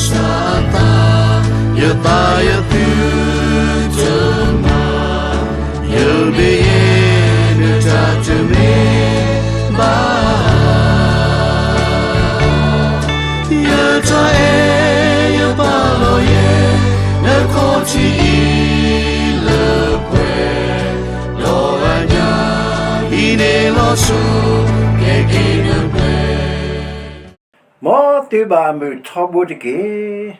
စၢ်အသး, ယသးယသုတမၤ, ယမ့ၢ်ယတၢ်တမ့ၢ်ဘၣ်, ယတၢ်အဲၣ်ယပာ်လီၤယဲ, နခီၣ်ထံးအံၤလၢပှဲၤ, ဒီးအညၣ်အံၤန့ၣ်လီၤစိၤ, ကဲက့ၤနပှဲၤ မ်သုဘၣ်မုာ်ထီဘိတက့ၢ်.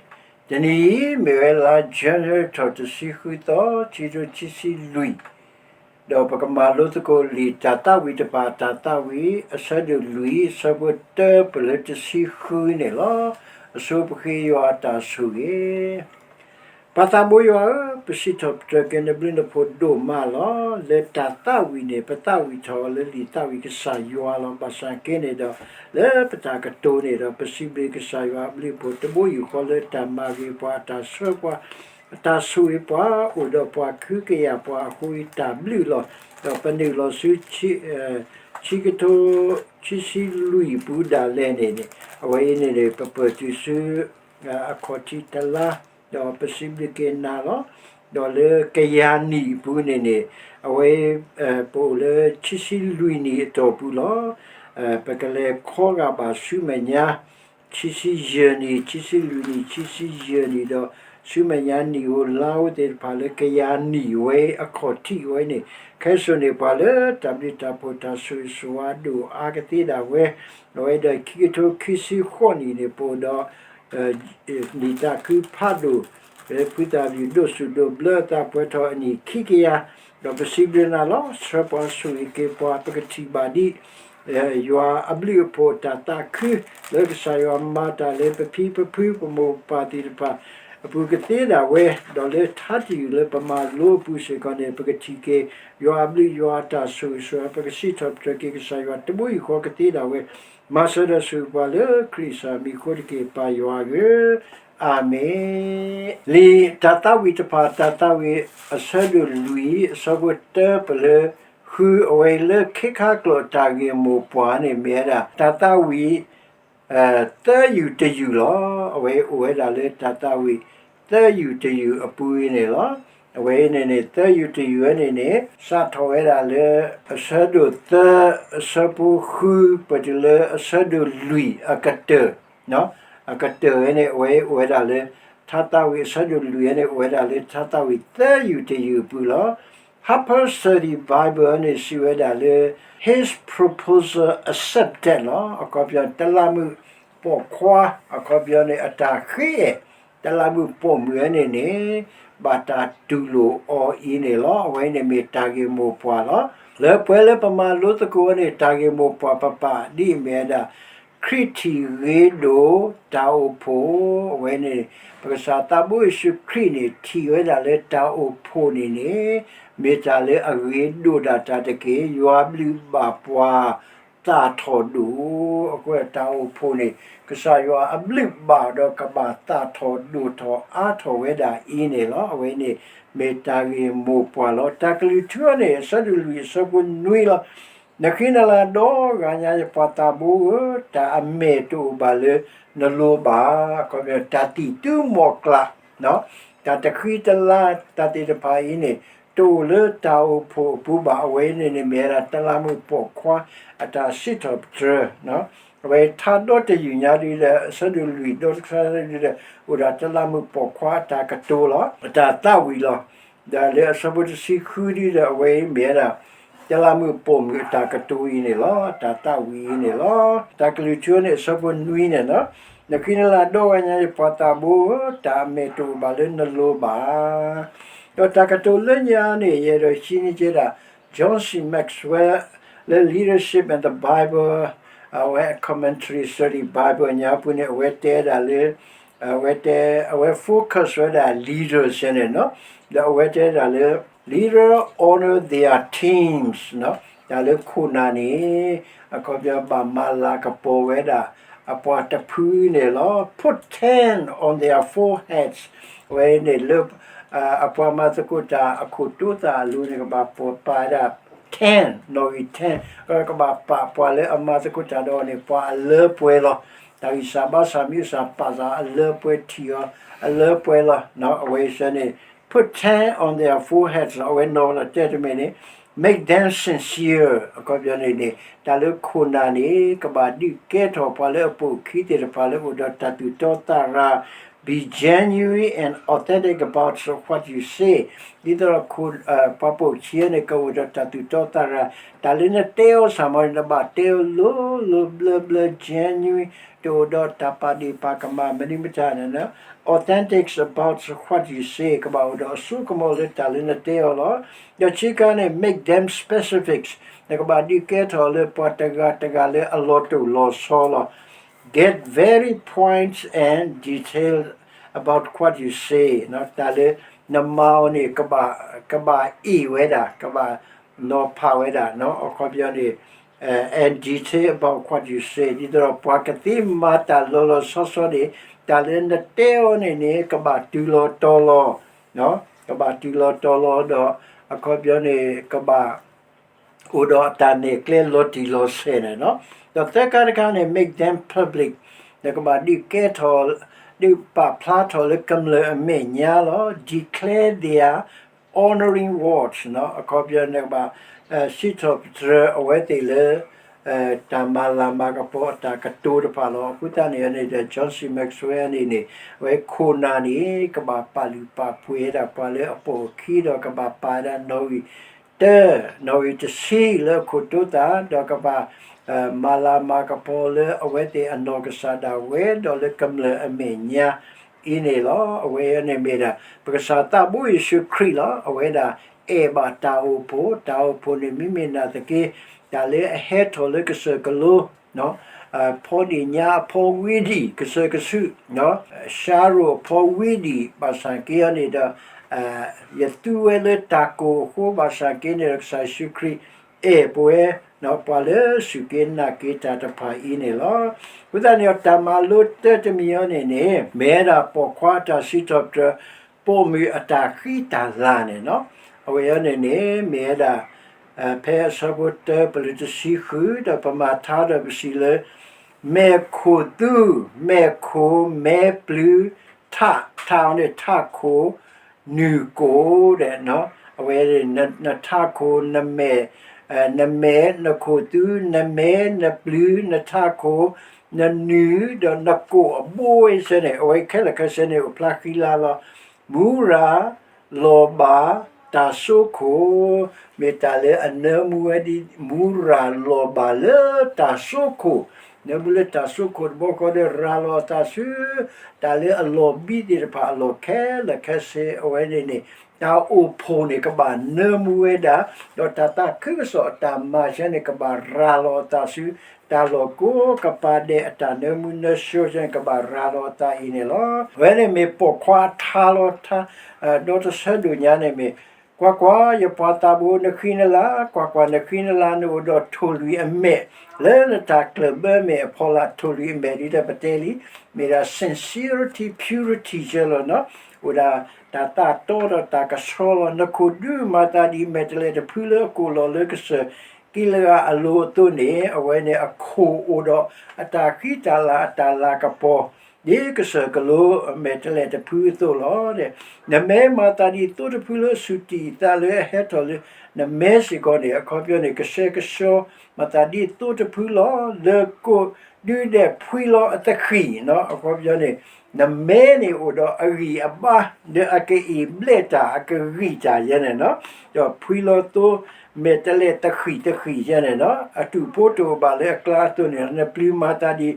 တနံၤအံၤ မ့ၢ်ဝဲလါ January ထီၣ်တဆံဃုသီ ခံကထိခံဆံလွံၢ်, ဒီးပကမၤလိသကိးလံာ်တၢ်သးဝံၣ်တဖၣ်အတၢ်သးဝံၣ် အဆၢဒိၣ်လွံၢ် အဆၢဖိတၢပလၢတဆံဃုန့ၣ်လီၤ. အဆိပဃ့ယွၤအတၢ်ဆိၣ်ဂ့ၤ ပၢ်သးဘိယွၤဧၢ, ပစံးထီၣ်ပတြၢၤက့ၤနဘျုးနဖှိၣ်ဒိၣ်မးလီၤ. လၢတၢ်သးဝံၣ်န့ၣ် ပသးဝံၣ်ထီၣ်အီၤလၢလံာ်သးဝံၣ်ကစၢ်ယွၤလီၤ. ဘၣ်ဆၣ်က့န့ၣ်ဒီး လၢပတၢ်ကတိၤန့ၣ်ဒီး ပစံးဘျုးကစၢ်ယွၤအဘျုးအဖှိၣ်တဘိယူၢ်ဃီလၢတၢ်မၤဂ့ၤပှၤ အတၢ်ဆှၢပှၤ အတၢ်ဆိၣ်ဂ့ၤပှၤ အိၣ်ဒီးပှၤခုကယာ်ပှၤအဃိ တၢ်ဘျုးလီၤ. ဒီးပနုာ်လီၤဆူ ဆံကထိ ခံဆံလွံၢ်ပူၤဒၣ်လဲာ်န့ၣ်န့ၣ် အဝဲအံၤန့ၣ်န့ၣ် ပပၢၢ်တုၤဆူ အခီၣ်ထံးတလါ, ဒီးပစံးဘျုးက့ၤနၤလီၤ. ဒီးလၢကယၤနံၣ်အပူၤန့ၣ်န့ၣ် အဝဲ ပအိၣ်လၢခံဆံလွံၢ်နံၣ်အတီၢ်ပူၤလီၤ. ပကလဲၤခီဂာ်ဘၣ်ဆူမဲာ်ညါ ခံဆံယဲၢ်နံၣ်, ခံဆံလွံၢ်နံၣ်, ခံဆံယဲၢ်နံၣ်ဒီး ဆူမဲာ်ညါနံၣ်ဧိၤလါဧိၤသ့ၣ်တဖၣ်လၢကယၤနံၣ်ဝဲအခီၣ်ထံးဝဲန့ၣ် ခဲစိၤန့ၣ်ပှၤလၢတၢ်ဘျုးတၢ်ဖှိၣ်တၢ်ဆိၣ်ဂ့ၤဆိၣ်ဝါဒိၣ်အါကသ့ဒၣ်ဝဲ, အဝဲဒီးခံကထိခံဆံဃိးနံၣ်န့ၣ် ပအိၣ်ဒီး နံၣ်သးခုဖးဒိၣ် လၢဖုသးပျုၢ်ဒိၣ်စိဒိၣ်ဘျၢအသးပှဲၤထီၣ်အနံၣ်ခံကယၤ, ဒီးပစံးဘျုးနၤလီၤ. ဆှၢပှၤဆိၣ်ဂ့ၤက့ၤပှၤ ပကထံၣ်ဘၣ်ဒ် ယွၤအဘျုးအဖှိၣ်တၢ်သးခု လၢကစၢ်ယွၤမၤတၢ်လၢပဖံပဖုပမိၢ်ပပၢ်သ့ၣ်တဖၣ်အပူၤကသ့ဒၣ်ဝဲ, ဒီးလၢထါတယုၢ်လၢပမၤလိအပူၤစ့ၢ်ကီးန့ၣ် ပကထံၣ်က့ၤ ယွၤအဘျုးယွၤအတၢ်ဆိၣ်ဂ့ၤဆိၣ်ဝါ ပကစံးထီၣ်ပတြၢၤက့ၤကစၢ်ယွၤတဘိယူၢ်ဃီကသ့ဒၣ်ဝဲ, မၤစၢၤဒီးဆိၣ်ဂ့ၤပှၤလၢခရံာ်အမံၤအဃိတက့ၢ် ပၢ်ယွၤဧၢ, အၤမ့ၣ်. လံာ်တၢ်သးဝံၣ်တဖၣ် တၢ်သးဝံၣ်အဆၢဒိၣ်လွံၢ် အဆၢဖိတၢပလၢ ဃု အဝဲအံၤလၢခ့ခါကျိာ်တၢ်ဂ့ၢ်မိၢ်ပှၢ်န့ၣ် မ့ၢ်ဝဲဒၣ် တၢ်သးဝံၣ် သၢယုၢ်တယုၢ်လီၤ. အဝဲအိၣ်ဝဲဒၣ်လၢတၢ်သးဝံၣ် သၢယုၢ်တယုၢ်အပူၤအံၤန့ၣ်လီၤ. အဝဲအံၤန့ၣ်န့ၣ် သၢယုၢ်တယုၢ်ဝဲန့ၣ်န့ၣ် စးထီၣ်ဝဲဒၣ်လၢ အဆၢဒိၣ်သၢ အဆၢဖိဃု ပတုၤလၢအဆၢဒိၣ်လွံၢ်အကတၢၢ် အကတၢၢ်ဝဲန့ၣ် အဝဲအိၣ်ဝဲဒၣ်လၢ ထါသးဝံၣ်အဆၢဒိၣ်လွံၢ်ဝဲန့ၣ် အိၣ်ဝဲဒၣ်လၢ ထါသးဝံၣ်သၢယုၢ်တယုၢ်အပူၤလီၤ. Harper Study Bible န့ၣ် စံးဝဲဒၣ်လၢ His proposal accepted လီၤ. အခီပညီ တလးမုၣ်ပိာ်ခွါ အခီပညီန့ၣ် အတၢ်ဃ့အဲၣ် တလးမုၣ်ပိာ်မုၣ်ဝဲန့ၣ်န့ၣ် ဘၣ်တၢ်တူၢ်လိာ်အီၤအံၤန့ၣ်လီၤ. အဝဲန့ၣ်မ့ၢ်တၢ်ဂ့ၢ်မိၢ်ပှၢ်လီၤ. လၢပှဲၤလၢပမၤလိသကိးဝဲန့ၣ် တၢ်ဂ့ၢ်မိၢ်ပှၢ်ပပာ်ဒ်အမ့ၢ်ဝဲဒၣ် ခရံာ်ထံၣ်ဂ့ၤဒိၣ်တၢ်အိၣ်ဖှိၣ် အဝဲန့ၣ် ပကစၢ်သးဘိယ့ၣ်ၡူးခရံာ်န့ၣ် ထံၣ်ဝဲဒၣ်လၢတၢ်အိၣ်ဖှိၣ်န့ၣ်န့ၣ် မ့ၢ်တၢ်လၢအဂ့ၤဒိၣ်ဒၣ်တၢ်တက့ၢ်. ယွၤဘျုးဘၣ်ပှၤသၣ်ထီၣ်ဒိၣ်, အဃိတၢ်အိၣ်ဖှိၣ်န့ၣ် ကစၢ်ယွၤအဘျုးဘၣ်ဒီးကဘၣ်သၣ်ထီၣ်ဒိၣ်ထီၣ်အါထီၣ်ဝဲဒၣ်အံၤန့ၣ်လီၤ. အဝဲန့ၣ်မ့ၢ်တၢ်ဂ့ၢ်မိၢ်ပှၢ်လီၤ. တၢ်ကလုၢ်ထူန့ၣ် အဆၢဒိၣ်လွံၢ်အဆၢဖိနွံလီၤ. နဃံနလၤဒီဂၤညါယပှၤသးဘိဧၢ, တၢ်အမဲၢ်တအိၣ်ဘၣ်လၢနလိၤဘၣ်. အခီပညီ တၢ်သံၣ်တူမီၢ်ကျၢ် တၢ်တဃံတလၤ တၢ်သ့ၣ်တဖၣ်အံၤန့ၣ် တအိၣ်လၢတၢ်အိၣ်ဖှိၣ်အပူၤဘၣ်. အဝဲန့ၣ်န့ၣ်မ့ၢ်ဝဲဒၣ် တလးမုၣ်ပိာ်ခွါအတၢ်စံးထီၣ်ပတြၢၤ အဝဲထါဒီတယုၢ်ညါဒ်ဒီး အဆၢဒိၣ်လွံၢ်ဒီတဆါဒ်ဒီး အိၣ်ဒၣ်တလးမုၣ်ပိာ်ခွါအတၢ်ကတိၤလီၤ. အတၢ်သးဝံၣ်လီၤ. ဒီးလၢအဆၢဖိတဆံဃုဒ်ဒီး အဝဲအံၤမ့ၢ်ဝဲဒၣ် တလးမုၣ်ပိာ်မုၣ်အတၢ်ကတိၤအံၤန့ၣ်လီၤ. တၢ်သးဝံၣ်အံၤန့ၣ်လီၤ. တၢ်ကလုၢ်ထူန့ၣ် အဆၢဖိနွံန့ၣ်လီၤ. နဃံနလၤဒီဂၤညါယပှၤသးဘိဧၢ, တၢ်အမဲၢ်တအိၣ်ဘၣ်လၢနလိၤဘၣ်. ဒီးတၢ်ကတိၤလၢညါန့ၣ် ယအဲၣ်ဒိးဟံးန့ၢ်က့ၤဒၣ် John C Maxwell လၢ Leadership and the Bible အဝဲ Commentary Study Bible ညါပူၤန့ၣ် အဝဲတဲဒၣ်လၢ အဝဲတဲ အဝဲ focus ဝဲဒၣ် leaders န့ၣ်လီၤ. ဒီးအဝဲတဲဒၣ်လၢ leader honor their teams တၢ်လၢခိၣ်နၢ်န့ၣ် အခီပညီဘၣ်မၤလၤကပီၤဝဲဒၣ် အပှၤတဖုန့ၣ်လီၤ. Put ten on their foreheads အဝဲန့ၣ်လၢ အပှၤမၤသကိးတၢ်အခိၣ်တိသၣ်အလိၤန့ၣ် ကဘၣ်ပာ်ဝဲဒၣ် ten နီၣ်ဂံၢ် ten ကဘၣ်ပာ်ပှၤလၢအမၤသကိးတၢ်ဒီးအီၤန့ၣ် ပှၤအလၢပှဲၤလီၤ. တၢ်ဂံၢ်စၢ်ဘါစၢ်မံၤစၢ်ပာ်စၢ်အလၢပှဲၤထံၣ်အီၤ အလၢပှဲၤလီၤ. အဝဲစ့ၢ်န့ၣ် put tan on their foreheads အဝဲနီၤလီၤတဲတမ့ၢ်န့ၣ် make them sincere အခီပညီန့ၣ်န့ၣ် တၢ်လၢခိၣ်နၢ်န့ၣ် ကဘၣ်ဒုးကဲထီၣ်ပှၤလၢအပိာ်အခံသ့ၣ်တဖၣ်လၢအိၣ်ဒီးတၢ်သူၣ်တီသးရၤ be genuine and authentic about what you say ဒ်သိးဒီး ပှၤပိာ်ခံန့ၣ် ကအိၣ်ဒီးတၢ်သူၣ်တီသးရၤ တၢ်လၢနတဲအီၤစ့ၢ်မီၤန့ၣ် နဘၣ်တဲအီၤလိၤလိၤဘျၢဘျၢ genuine တအိၣ်ဒီးတၢ်ပာ်ဒ့ၣ်ပာ်ကမၣ်မနုၤမတၤန့ၣ် authentic about what you say ကဘၣ်အိၣ်ဒီးအစိကမီၤလၢတၢ်လၢနတဲအီၤလီၤ. ဒီးခံခါန့ၣ် make them specifics နကဘၣ်ဒုးကဲထီၣ်လၢပှၤတဂၤတဂၤလၢအလီၤတိၢ်လီၤဆီလီၤ. Get very point and detail about what you say တၢ်လၢနမၤအီၤန့ၣ် ကဘၣ်အ့ၣ်ဝဲဒၣ် ကဘၣ်နီၤဖးဝဲဒၣ် အခီပညီန့ၣ် and detail about what you say ဒ်သိးဒီးပှၤကသ့မၤတၢ်လီၤလီၤဆီဆီန့ၣ် တၢ်လၢနတဲအီၤန့ၣ်န့ၣ် ကဘၣ်တုၤလီၤတီၤလီၤ ကဘၣ်တုၤလီၤတီၤလီၤဒီး အခီပညီန့ၣ် ကဘၣ် အိၣ်ဒီးအတၢ်နဲၣ်ကျဲလီၤတံၢ်လီၤဆဲးန့ၣ်လီၤ. ဒီးသၢခါတခါန့ၣ် make them public နကဘၣ်ဒုးကဲထီၣ် ဒုးပာ်ဖျါထီၣ်လၢကမျၢၢ်အမဲာ်ညါလီၤ. declare their honoring words အခီပညီနကဘၣ် စံးထီၣ်ပတြၢၤအဝဲသ့ၣ်လၢ တၢ်မၤလၤမၤကပီၤအတၢ်ကတိၤတဖၣ်လီၤ. အဃိသတးန့ၣ်န့ၣ်ဒီး John C Maxwell န့ၣ်န့ၣ် အဝဲခိၣ်နၢ်န့ၣ် ကဘၣ်ပာ်လုၢ်ပာ်ပှ့ၤဝဲဒၣ်ပှၤလၢအပိာ်အခံဒီးကဘၣ်ပာ်ဝဲဒၣ်နီၣ်ဂံၢ် တၢ နီၣ်ဂံၢ်တဆံလၢအခိၣ်တိသး ဒီးကဘၣ် မၤလၤမၤကပီၤလၢအဝဲသ့ၣ်အနီၢ်ကစၢ်ဒၣ်ဝဲ ဒီးလၢကမျၢၢ်အမဲာ်ညါအံၤန့ၣ်လီၤ. အဝဲန့ၣ်မ့ၢ်ဒၣ် ပကစၢ်သးဘိယ့ၣ်ၡူးခရံာ်လီၤ. အဝဲဒၣ်အဲၣ်ဘၣ်တၢ်အိၣ်ဖှိၣ်, တၢ်အိၣ်ဖှိၣ်န့ၣ်မ့မ့ၢ်နာ်သက့ တၢ်လၢအဟဲထီၣ်လၢကစၢၢ်ကလိ ဖီဒ့ၣ်ညါအဖီဝံၤဒံး ကစၢၢ်ကဆူး, ရှါရိၣ်အဖီဝံၤဒံး ဘၣ်ဆၣ်က့အံၤန့ၣ်ဒီး ယသူဝဲလၢတၢ်ကိၢ်အဃိ ဘၣ်ဆၣ်က့န့ၣ်ဒီး ကစၢ်ယ့ၣ်ၡူးခရံာ် အဲၣ်ပဝဲ ပှၤလၢစူၢ်က့ၤနာ်က့ၤတၢ်တဖၣ်အံၤန့ၣ်လီၤ. အဃိသတးန့ၣ်ဒီး တၢ်မၤလိတၢတမံၤအံၤန့ၣ်န့ၣ် မ့ၢ်ဝဲဒၣ်ပိာ်ခွါအတၢ်စံးထီၣ်ပတြၢၤ ပိာ်မုၣ်အတၢ်ဃံတၢ်လၤန့ၣ်လီၤ. အဝဲအံၤန့ၣ်န့ၣ် မ့ၢ်ဝဲဒၣ် ဖဲအဆၢဖိတၢ ပလုၢ်တဆံဃု ဒီးပမၤထါဒီးပစံးလၢ မဲာ်ခိၣ်သူ, မဲာ်ခိၣ်, မဲာ်ပျုၤ, ထး, ထးအံၤန့ၣ် ထးခိၣ်, နုၢ်ကိၣ်ဒီး အဝဲ နထးခိၣ်, နမဲာ်, နမဲာ်, နခိၣ်သူ, နမဲာ်, နပျုၤ, နထးခိၣ်, နနုၢ်, ဒီးနကိၣ်အဘိဝဲဆၢန့ၣ် အဝဲခဲလၢာ်ခဲဆ့န့ၣ် အိၣ်ဖျါဃံလၤလီၤ. မူရၤ လီၤဘၣ် တၢ်စိခိၣ်, မ့ၢ်တၢ်လၢအနၢမူဝဲဒ် မူရၤလီၤဘၣ်လၢတၢ်စိခိၣ်, နၢမူလၢတၢ်စိခိၣ်တဘျီဃီဒီး ရၤလီၤအသးဆူ တၢ်လၢအလီၢ်ဘံသ့ၣ်တဖၣ်အလီၢ်ခဲလၢာ်ခဲဆ့ အဝဲန့ၣ်န့ၣ် တၢ်အိၣ်ဖှိၣ်န့ၣ် ကဘၣ်နၢမူဝဲဒၣ်, ဒီးတၢ်သးခုကစီၣ်အတၢ်မၤဆၢန့ၣ် ကဘၣ်ရၤလီၤအသးဆူ တၢ်လီၢ်ကိးကပၤဒဲးအတၢ်နၢမူနၢဆှီဆၢန့ၣ် ကဘၣ်ရၤလီၤအသးအံၤန့ၣ်လီၤ. အဝဲန့ၣ်မ့ၢ်ပိာ်ခွါထါလီၤထါ ဒီးတဆၢဒိၣ်ညါန့ၣ်မ့ၢ် ကွၢ်ကွၢ်, ယပှၤသးဘိ, နဃံနလၤ, ကွၢ်ကွၢ်, နဃံနလၤ နအိၣ်ဒီးထိၣ်လွံၢ်အမဲာ်, လၢနတၢ်ကျၢၢ်ဘၢမဲာ်အဖီလာ် ထိၣ်လွံၢ်အမဲာ်ဒ်ဒီးပတဲလံ, မ့ၢ်ဒၣ် sincerity, purity ယဲလီၤနီၤ, အိၣ်ဒၣ်တၢ်သးတီဒီးတၢ်ကဆှီလီၤ. နခိၣ်ဒုးမၤသးဒ်မဲာ်တဲးလဲးတဖုလၢအကိၢ်လီၤလၢ ကစၢၢ်ကံလဂၤအလိၤအသိးန့ၣ်, အဝဲန့ၣ်အခိၣ်အိၣ်ဒီးအတၢ်ဃံတၢ်လၤ အတၢ်လၤကပီၤ ဒ်ကစၢၢ်ကလိမဲာ်တဲးလဲးတဖုအသိးလီၤ. နမဲမၤသးဒ်သိတဖုလၢအဆူးတံၢ်အသးလၢအဟဲထီၣ်လၢ နမဲစ့ၢ်ကီးန့ၣ် အခီပညီန့ၣ် ကဆှဲကဆှီမၤသးဒ်သိတဖုလီၤ. လၢကိးဒုဒဲးဖှံလီၤအသဃံၣ်နီၤ, အခီပညီန့ၣ် နမဲန့ၣ်အိၣ်ဒီးအဂံၢ်အဘါ ဒီးအကအံၣ်ဘျဲၣ်တၢ် အကဂံၢ်တၢ်ယဲန့ၣ်နီၤ, ဒီးဖှံလီၤသိမဲာ်တဲးလဲးတဃံၣ်တဃံၣ်ယဲန့ၣ်နီၤ, အတူၣ်ဖိတအိၣ်ဘၣ်လၢအကျါအသိးန့ၣ် နပျုၤမၤသးဒ်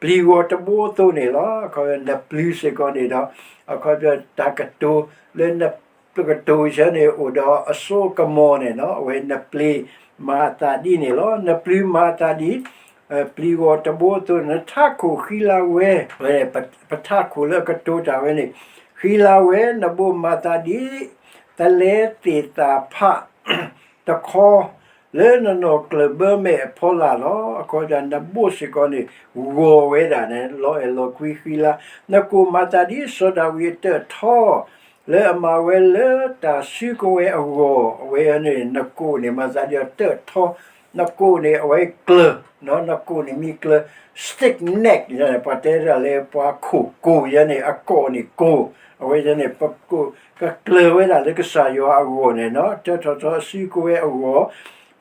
ပျံၤဂီၤတဘိအသိးန့ၣ်လီၤ. အခီပညီ နပျုၤစ့ၢ်ကီးန့ၣ်ဒီး အခီပညီတၢ်ကတိၤလၢနပကတိၤဆၢန့ၣ် အိၣ်ဒီးအစိကမီၤန့ၣ်နီၤ, အဝဲနပျ့ၤမၤအသးဒ်န့ၣ်လီၤ. နပျုၤမၤအသးဒ် ပျံၤဂီၤတဘိအသိးန့ၣ် နထးခိၣ်ဃံလၤဝဲ, ပထးခိၣ်လၢအကတိၤတၢ်ဝဲန့ၣ် ဃံလၤဝဲ, နဘိၣ်မၤသးဒ် သလဲသ့ၣ်သၣ်ဖး တခီ လၢနနီၢ်ကျၢၢ်ဘၢမဲာ်အဖီလာ်လီၤ. အခီပညီ နဘိၣ်စ့ၢ်ကီးန့ၣ် ဂီၤဝဲဒၣ်န့ၣ် လီၤအဲၣ်လီၤကွံဃံလၤ, နကိၣ်မၤသးဒ်စီၤဒၤဝံးအတၢၣ်ထီ လၢအမၤဝဲလၢတၢ်စုကဝဲၤအဂီၢ်, အဝဲန့ၣ် နကိၣ်န့ၣ် မၤသးဒ်အတၢၣ်ထီ နကိာ်န့ၣ် အဝဲကျၢၤ, နကိာ်န့ၣ်မ့ၢ်ကျၢၤ, stiff neck န့ၣ် ပှၤတဲဒၣ်လၢပှၤခိၣ်ကိၢ်ယဲန့ၣ် အကိာ်န့ၣ်ကိၢ်, အဝဲန့ၣ် ပကိာ် ကကျၢၤဝဲဒၣ်လၢကစၢ်ယွၤအဂီၢ်န့ၣ် တၢထီၣ်ထီအစုကဝဲၤအဂီၢ်,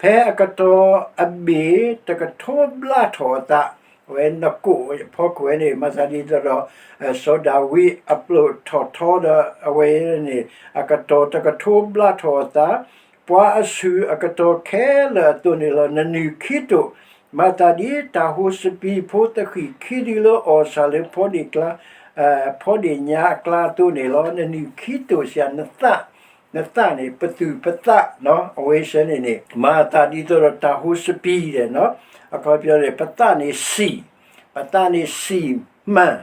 ဖဲအကတီၢ်အဘ့ၣ် တကထိဘျးထီၣ်အသး, အဝဲနကိာ်ဖီခိၣ်ဝဲန့ၣ် မၤသးဒ်သိးဒီး စီၤဒၤဝံးအပျိာ်ထီၣ်ထီဒီး အဝဲန့ၣ် အကတီၢ်တကထိဘျးထီၣ်အသး, ပှၤအဆူၣ်အကတီၢ်ခဲလၢာ်အသိးန့ၣ်လီၤ. နနုၢ်ခံတိာ် မၤသးဒ်တၢ်ဟိးစပံးဖိသဃံၣ်ခံဒုလၢအီၣ်ဆၣ်လၢဖီဒ့ၣ်ကျါ, ဖီဒ့ၣ်ညါအကျါအသိးန့ၣ်လီၤ. နနုၢ်ခံတိာ်စံး နသး, နသးန့ၣ် ပသူၣ်ပသး, အဝဲဆၢန့ၣ်န့ၣ် မၤသးဒ်သိးဒီးတၢ်ဟိးစပံးဒီး အခီပညီန့ၣ် ပသးန့ၣ်စံၣ်, ပသးန့ၣ်စံၣ်မှၣ်,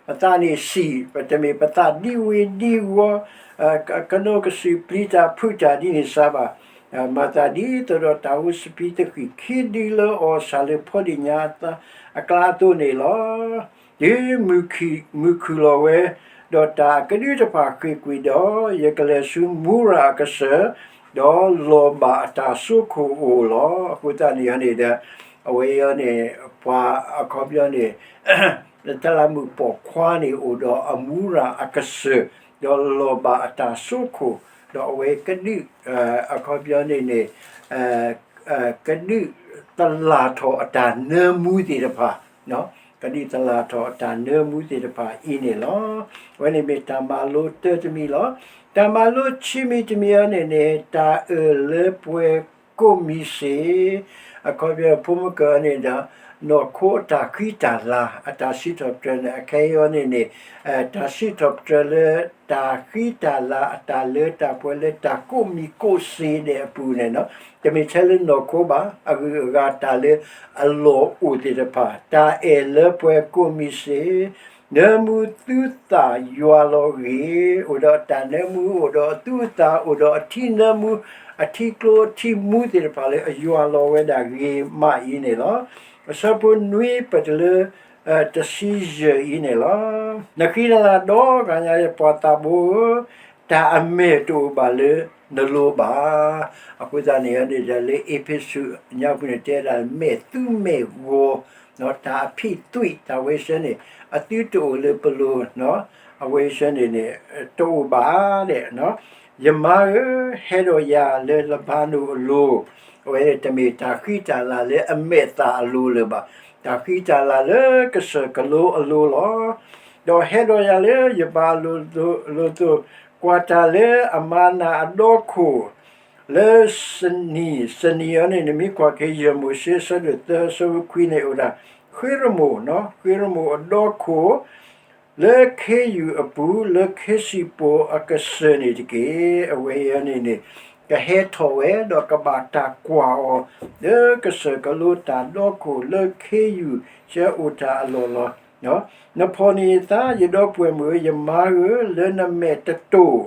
ပသးန့ၣ်စံၣ်, ပတမ့ၢ်ပသးဒံဝ့ၤဒံဝီၤ, ကနိးကစုာ်ပျံၤတၢ်ဖုးတၢ်ဒ်န့ၣ်စါဘၣ်. မၤသးဒ်သိးဒီးတၢ်ဟိးစပံးသဃံၣ်ခံဒုလၢအီၣ်ဆၣ်လၢဖီဒ့ၣ်ညါအကျါအသိးန့ၣ်လီၤ. တုၤမုၢ်ခုၣ်လီၤဝဲ, ဒီးတၢ်အကဒုတဖၣ်ဃ့ၢ်ကွံာ်ဒီး, ယကလဲၤဆူမူရၤအကစၢၢ်, ဒီးလီၤဘၣ်အတၢ်စိခိၣ်အအိၣ်လီၤ. အဃိသတးန့ၣ်န့ၣ်ဒီး အဝဲအံၤန့ၣ် ပှၤအခီပညီန့ၣ် တလးမုၣ်ပိာ်ခွါန့ၣ်အိၣ်ဒီးအမူရၤအကစၢၢ်, ဒီးလီၤဘၣ်အတၢ်စိခိၣ်, ဒီးအဝဲကဒုး, အခီပညီန့ၣ်န့ၣ် ကဒုးသလၣ်ထီၣ်အတၢ်နၢမူသ့ၣ်တဖၣ်, ကဒုးသလၣ်ထီၣ်အတၢ်နၢမူသ့ၣ်တဖၣ်အံၤန့ၣ်လီၤ. အဝဲန့ၣ်မ့ၢ်တၢ်မၤလိတၢတမံၤလီၤ. တၢ်မၤလိခံမံၤတမံၤအံၤန့ၣ်န့ၣ် တၢ်အၢၣ်လၢပှဲၤကိးမံၤစ့ၢ်, အခီပညီဖိမုၣ်ကၢန့ၣ်ဒီး နီၢ်ခိအတၢ်ဃံတၢ်လၤ အတၢ်စံးထီၣ်ပတြၢၤန့ၣ် အခဲအံၤန့ၣ်န့ၣ် တၢ်စံးထီၣ်ပတြၢၤလၢ တၢ်ဃံတၢ်လၤအတၢ်လၢတၢ်ပှဲၤလၢတၢ်ကိးမံၤကိးစ့ဒဲးအပူၤန့ၣ် တမ့ၢ်ထဲလၢနီၢ်ခိဘၣ်, အဂုၤအဂၤတၢ်လၢအလီၢ်အိၣ်သ့ၣ်တဖၣ်, တၢ်အဲၣ်လၢပှဲၤကိးမံၤစ့ၢ်, နၢမူသုသးယွၤလီၤဂ့ၤ, အိၣ်ဒီးတၢ်နၢမူ အိၣ်ဒီးအသုသး အိၣ်ဒီးအထံနၢမူ, အထံကျိအထံမူသ့ၣ်တဖၣ်လၢအယွၤလီၤဝဲဒၣ်ဂ့ၤမးအံၤန့ၣ်လီၤ. အဆၢဖိနွံပတုၤလၢ တဆံယဲၢ်အံၤန့ၣ်လီၤ. နဃံနလၤဒီဂၤညါ ယပှၤသးဘိဧၢ, တၢ်အမဲာ်တအိၣ်ဘၣ်လၢနလိၤဘၣ်. အဃိသတးန့ၣ်န့ၣ်ဒီး လၢအ့းဖ့းစူးညါပူၤန့ၣ် တဲဒၣ်မဲာ်သူမဲာ်ဂီၤ, တၢ်အဖံးသွံၣ် တၢ်ဝဲဆၢန့ၣ် အသုတအိၣ်လၢပလိၤ, အဝဲဆၢန့ၣ်န့ၣ် တအိၣ်ဘၣ်ဒဲး ယမါဧၢ, ဟဲဒီးယၤလၢလဘါနိၣ်အလိၤ, အဝဲန့ၣ်တမ့ၢ်တၢ်ဃံတၢ်လၤလၢအမဲာ်သၣ်အလိၤလၢၤဘၣ်, တၢ်ဃံတၢ်လၤလၢကစၢၢ်ကလိအလိၤလီၤ. ဒီးဟဲဒီးယၤလၢယဘါအလိၤအသိး, ကွၢ်တၢ်လၢအမါနၤအဒီခိၣ် လၢစနံၤ, စနံၤအံၤန့ၣ် နမ့ၢ်ကွၢ်က့ၤ ယဲၢ်မိၤၡ့ အဆၢဒိၣ်သၢ အဆၢဖိခွံန့ၣ်အိၣ်ဒၣ် ဃ့ရမိၣ်, ဃ့ရမိၣ်အဒီခိၣ် လၢခ့ယုၢ်အပူၤ လၢခ့စံၣ်ပိၤအကစၢၢ်န့ၣ်တက့ၢ်. အဝဲအံၤန့ၣ်န့ၣ် ကဟဲထီၣ်ဝဲ ဒီးကဘၣ်တၢ်ကွၢ်အီၤ လၢကစၢၢ်ကလိတၢ်ဒီခိၣ် လၢခ့ယုၢ်ဆၢအိၣ်တၢ်အလီၢ်လီၤ. နဖီၣ်န့ၢ်ယသး ယဒီပုၢ်ဝဲၢ်မုၣ်ဧၢ, ယမါဧၢ, လၢနမဲာ်တတိၢ်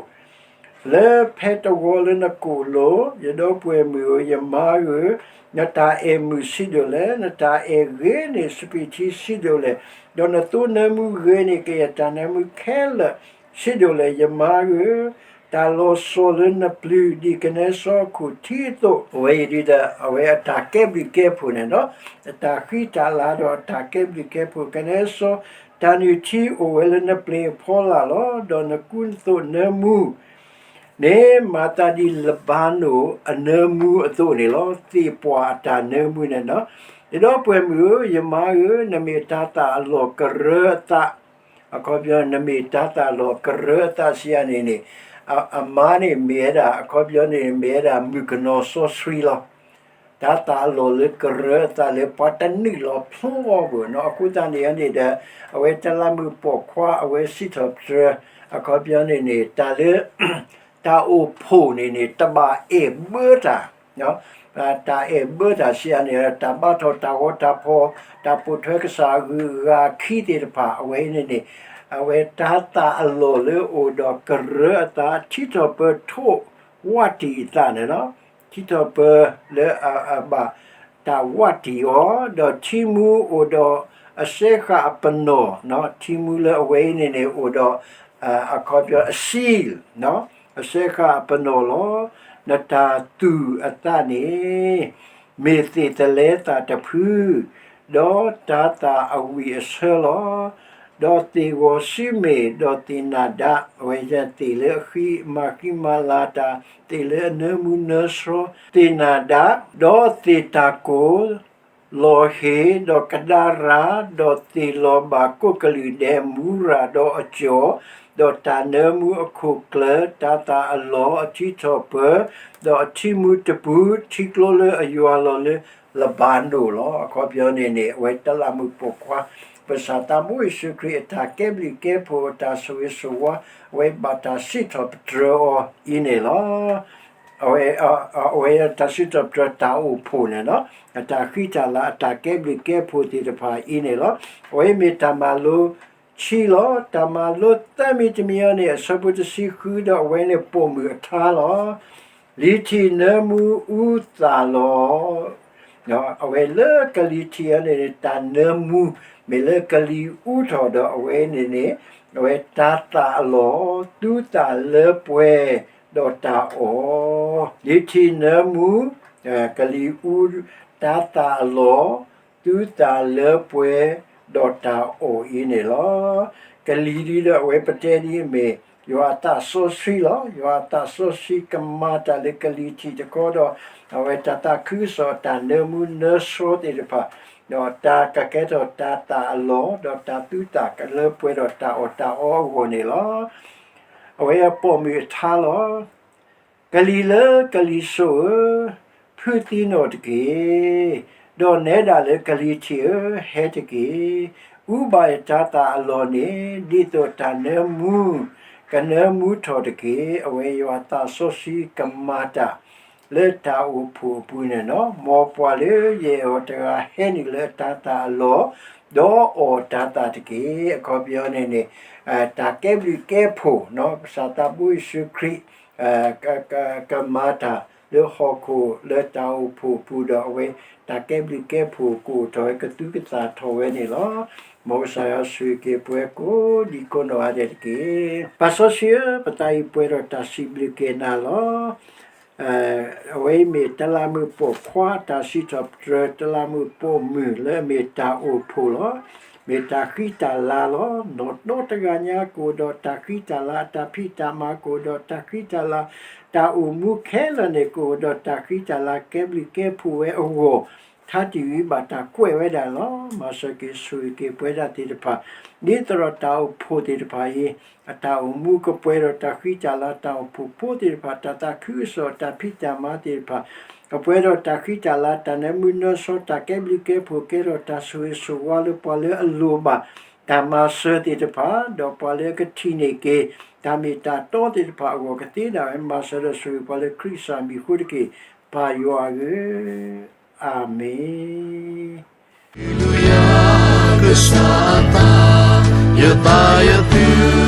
လၢဖဲတဝီလၢနကိာ်လိၤ, ယဒီပုၢ်ဝဲၢ်မုၣ်ဧၢ, ယမါဧၢ, နတၢ်အဲၣ်မုာ်ဆံးဒိၣ်လဲၣ်, နတၢ်အဲၣ်ဂ့ၤန့ၢ်စပံးထံဆံးဒိၣ်လဲၣ်, ဒီးနသိနၢမူဂ့ၤန့ၢ်ကယဲၢ်တၢ်နၢမူခဲလၢာ်ဆံးဒိၣ်လဲၣ်, ယမါဧၢ, တၢ်လီၤစိၤလၢနပျုၤ ဒ်ကနဲစီအခိၣ်ထံအသိး, အဝဲအံၤဒ်ဒီး အဝဲအတၢ်ကဲဘျုးကဲဖှိၣ်န့ၣ်ဒီး အတၢ်ဃံတၢ်လၤဒီးအတၢ်ကဲဘျုးကဲဖှိၣ် ကနဲစီ တၢ်နုၢ်ထံအိၣ်ဝဲလၢနပျ့ၤအဖီလာ်လီၤ. ဒီးနကူနသိးနၢမူန့ၣ် မၤသးဒ်လဘါနိၣ်အနၢမူအသိးန့ၣ်လီၤ. သ့ၣ်ပှၢ်အတၢ်နၢမူန့ၣ်ဒီး, ယဒီပုၢ်ဝဲၢ်မုၣ်ဧၢ, ယမါဧၢ, နမ့ၢ်တၤသၣ်အလီၢ်ကရၢအသး, အခီပညီ နမ့ၢ်တၤသၣ်အလီၢ်ကရၢအသးစံးယၤန့ၣ်န့ၣ်, အမါန့ၣ်မ့ၢ်ဝဲဒၣ် အခီပညီန့ၣ် မ့ၢ်ဝဲဒၣ်မုၣ်ကနီၤစီဆှံလီၤ. တၤသၣ်အလီၢ်လၢကရၢအသးလၢပှၤတနုာ်လီၤဖျိအီၤဘၣ်နီၤ. အဃိသတးန့ၣ်န့ၣ်ဒီး အဝဲတလးမုၣ်ပိာ်ခွါ အဝဲစံးထီၣ်ပတြၢၤ အခီပညီန့ၣ်န့ၣ် တၢ်လၢ တၢ်အိၣ်ဖှိၣ်န့ၣ်န့ၣ် တဘၣ်အဲၣ်ဘၢတၢ်, တၢ်အဲၣ်ဘၢတၢ်စံးယၤန့ၣ် တၢ်ဘါထီၣ်တၢ်ဂီၤတၢ်ဖီၣ် တၢ်ပိာ်ထွဲကစၢ်အဂုၤအဂၤအခံသ့ၣ်တဖၣ် အဝဲအံၤန့ၣ်န့ၣ် အဝဲတၤသၣ်အလီၢ်လၢအိၣ်ဒီးကရၢအသး ထံထီၣ်ပၢၤထိးဝးတံၢ်အသးန့ၣ်လီၤ. ထံထီၣ်ပၢၤလၢအဘၣ်တၢ်ဝးတံၢ်အီၤ, ဒီးထံမူအိၣ်ဒီးအစဲဃာ်အပနီၣ်, ထံမူလၢအဝဲအံၤန့ၣ်န့ၣ် အိၣ်ဒီး အခီပညီ အစံၣ်, အစဲဃာ်အပနီၣ်လီၤ. နတၢ်သူၣ်အသးန့ၣ် မ့ၢ်သ့ၣ်သလဲသၣ်တဖု, ဒီးတၤသၣ်အဝံၣ်အဆၢလီၤ. ဒီးသ့ၣ်ဂီၤဆံမ့ၢ်, ဒီးသ့ၣ်နၢ်ဒါ, အဝဲသ့ၣ်လၢအဃံမၤဃံမၤလၤတၢ်, သ့ၣ်လၢအနၢမူနၢဆှီ, သ့ၣ်နၢ်ဒါ, ဒီးသ့ၣ်တၢ်ကိၢ် လီၤဟ့ၣ်, ဒီးကဒါရၤ, ဒီးသ့ၣ်လီၤဘၣ်ကိးကလုာ်ဒဲး, မူရၤဒီးအကၠီၣ်, ဒီးတၢ်နၢမူအခိၣ်ကျၢၢ်, တၤသၣ်အလီၢ်, အထံထီၣ်ပၢၢ်, ဒီးအထံမူတပူၤ, ထံကျိလၢအယွၤလီၤလၢလဘၤနိၣ်လီၤ. အခီပညီန့ၣ်န့ၣ် အဝဲတလးမူးပိာ်ခွါ ပကစၢ်သးဘိယ့ၣ်ၡူးခရံာ်အတၢ်ကဲဘျုးကဲဖှိၣ် အတၢ်ဆိၣ်ဂ့ၤဆိၣ်ဝါ, အဝဲဘၣ်တၢ်စံးထီၣ်ပတြၢၤအီၤအံၤန့ၣ်လီၤ. အဝဲ အဝဲတၢ်စံးထီၣ်ပတြၢၤတၢ်အိၣ်ဖှိၣ်န့ၣ်လီၤ. အတၢ်ဃံတၢ်လၤ အတၢ်ကဲဘျုးကဲဖှိၣ်သ့ၣ်တဖၣ်အံၤန့ၣ်လီၤ. အဝဲမ့ၢ်တၢ်မၤလိဆံလီၤ. တၢ်မၤလိသၢမံၤတမံၤအံၤန့ၣ် အဆၢဖိတဆံဃု ဒီးအဝဲန့ၣ်ပိာ်မုၣ်အထါလီၤ. လံၤထံးနၢမူအူသၣ်လီၤ. အဝဲလၢကလံၤထံးအံၤန့ၣ်န့ၣ် တၢ်နၢမူ မ့ၢ်လၢကလံၤအူထီၣ်ဒီးအဝဲန့ၣ်န့ၣ် အဝဲတၤသၣ်အလီၢ် သူသၣ်လၢပှဲၤ ဒီးတၢ်အီၣ်, လံၤထံးနၢမူ ကလံၤအူ တၤသၣ်အလီၢ် သူသၣ်လၢပှဲၤ ဒီးတၢ်အီၣ်အံၤန့ၣ်လီၤ. ကလံၤဒ်ဒီးအဝဲပတဲဒ်အမ့ၢ် ယွၤအသးစီဆှံလီၤ. ယွၤအသးစီဆှံကမၤတၢ်လၢကလံၤထံးတခီဒီး အဝဲတၢ်သးခုကစီၣ်အတၢ်နၢမူနၢဆှီသ့ၣ်တဖၣ် ဒီးတၢ်ကကဲထီၣ်တၤသၣ်အလီၢ် ဒီးတၢ်သူသၣ်လၢပှဲၤဒီးတၢ်အီၣ်တၢ်အီအဂီၢ်န့ၣ်လီၤ. အဝဲအပိာ်မုၣ်အထါလီၤ. ကလံၤလၢကလံၤစိးဧၢ, ဖုသံနီၣ်တက့ၢ်. ဒီးနဲဒၣ်လၢကလံၤထံးဧၢ, ဟဲတက့ၢ်. အူဘၣ်တၤသၣ်အလီၢ်န့ၣ် ဒ်သိးတၢ်နၢမူ ကနၢမူထီၣ်တက့ၢ်. အဝဲယွၤအသးစီဆှံကမၤတၢ် လၢတၢ်အိၣ်ဖှိၣ်အပူၤန့ၣ်လီၤ. မ်ပှၤလၢယအဲၣ်အီၤတဂၤဟဲနုာ်လၢအတၤသၣ်အလီၢ်, ဒီးအီၣ်တၤသၣ်တက့ၢ်. အခီပညီန့ၣ်န့ၣ် တၢ်ကဲဘျုးကဲဖှိၣ် ကစၢ်သးဘိယ့ၣ်ၡူးခရံာ် ကမၤတၢ်လၢဟီၣ်ခိၣ်လၢတၢ်အိၣ်ဖှိၣ်အပူၤဒီးအဝဲ တၢ်ကဲဘျုးကဲဖှိၣ်ကအိၣ်ထီၣ်ဝဲကသူကသၣ်ထီၣ်ဝဲန့ၣ်လီၤ. မ်ကစၢ်ယွၤဆိၣ်ဂ့ၤက့ၤပှၤကိးဒံးကိးနီၢ်ဂၤဒဲးတက့ၢ်. ပၢ်စီဆှံဧၢ, ပသးအံၤပှဲၤဒီးတၢ်စံးဘျုးက့ၤနၤလီၤ. အဝဲအံၤမ့ၢ်တလးမူးပိာ်ခွါ တၢ်စံးထီၣ်ပတြၢၤ တလးမူးပိာ်မုၣ်လၢအမ့ၢ်တၢ်အိၣ်ဖှိၣ်လီၤ. မ့ၢ်တၢ်ဃံတၢ်လၤလီၤ. နီၢ်နီတဂၤညါကအိၣ်ဒီးတၢ်ဃံတၢ်လၤ တၢ်ဖံးတၢ်မၤကအိၣ်ဒီးတၢ်ဃံတၢ်လၤ တၢ်အိၣ်မူခဲလၢာ်န့ၣ် ကအိၣ်ဒီးတၢ်ဃံတၢ်လၤ ကဲဘျုးကဲဖှိၣ်ဝဲအဂီၢ် ထါတံၢ်ဝံၤဘၣ်တၢ်ကွဲးဝဲဒၣ်လီၤ. မၤစၢၤက့ၤဆိၣ်ဂ့ၤက့ၤပဝဲဒၣ်သ့ၣ်တဖၣ် ဒ်သိးဒီးတၢ်အိၣ်ဖှိၣ်သ့ၣ်တဖၣ်အံၤ အတၢ်အိၣ်မူကပှဲၤဒီးတၢ်ဃံတၢ်လၤ တၢ်အိၣ်ဖှိၣ်ဖိသ့ၣ်တဖၣ် တၢ်သးခုကစီၣ် တၢ်ဖံးတၢ်မၤသ့ၣ်တဖၣ် ကပှဲၤဒီးတၢ်ဃံတၢ်လၤ တၢ်နၢမူနၢဆှီ တၢ်ကဲဘျုးကဲဖှိၣ် ကဲထီၣ်တၢ်ဆိၣ်ဂ့ၤဆိၣ်ဝါလၢပှၤလၢအလိၣ်ဘၣ် တၢ်မၤစၢၤသ့ၣ်တဖၣ် ဒီးပှၤလၢအကထံၣ်န့ၢ်က့ၤ တၢ်မ့ၢ်တၢ်တီသ့ၣ်တဖၣ်အဂီၢ် ကသ့ဒၣ်ဝဲ မၤစၢၤဒီးဆိၣ်ဂ့ၤပှၤလၢခရံာ်ကစၢ်မံၤအဃိတက့ၢ်. ပၢ်ယွၤဧၢ, အၤမ့ၣ်. ဟ့ၣ်လူယၤကစၢ်အသး, ယသးယသု